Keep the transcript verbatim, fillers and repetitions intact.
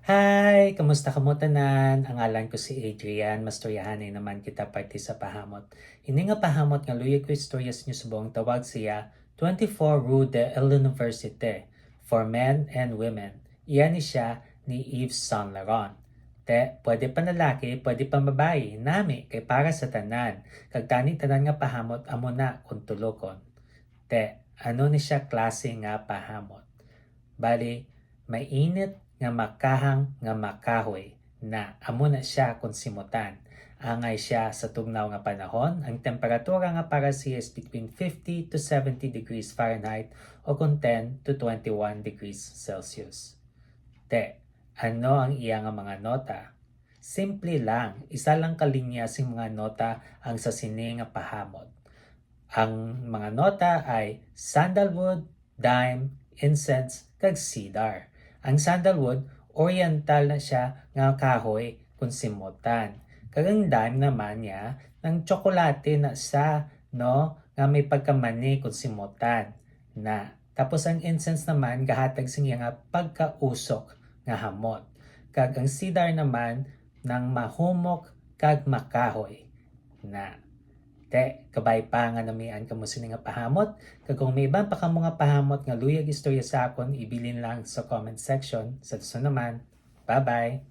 Hi! Kamusta kamo tanan? Ang ngalan ko si Adrian. Mastoryahanay naman kita parte sa pahamot. Ini nga pahamot nga luyag ko istorya sa inyo subong tawag siya twenty-four Rue de l'Université for men and women. Iya ni siya ni Yves Saint Laurent. Te, pwede panlalaki, pwede pambabayi, nami kay para sa tanan. Kag tani tanan nga pahamot amo na kung tulokon. Te, ano ni siya klase nga pahamot? Bali, mainit nga makahang nga makahoy na amo na siya kung simutan. Angay siya sa tugnaw nga panahon, ang temperatura nga para siya is between fifty to seventy degrees Fahrenheit o kung ten to twenty-one degrees Celsius. Te, ano ang iya nga mga nota? Simple lang, isa lang ka linya sing mga nota ang sa sini nga pahamot. Ang mga nota ay sandalwood, dime, incense, kag cedar. Ang sandalwood, oriental na siya nga kahoy kung simutan. Kag ang dime naman niya, nang tsokolate na sa, no, nga may pagkamani kung simutan na. Tapos ang incense naman gahatag sa iya nga pagkausok nga hamot. Kag ang cedar naman nang mahumok kag makahoy na. Te, kabay pa nga namian kamo sini nga pahamot. Kag kung may iban pa kamo nga pahamot nga luyag istorya sa akon, ibilin lang sa comment section. Sa susunod naman, bye-bye!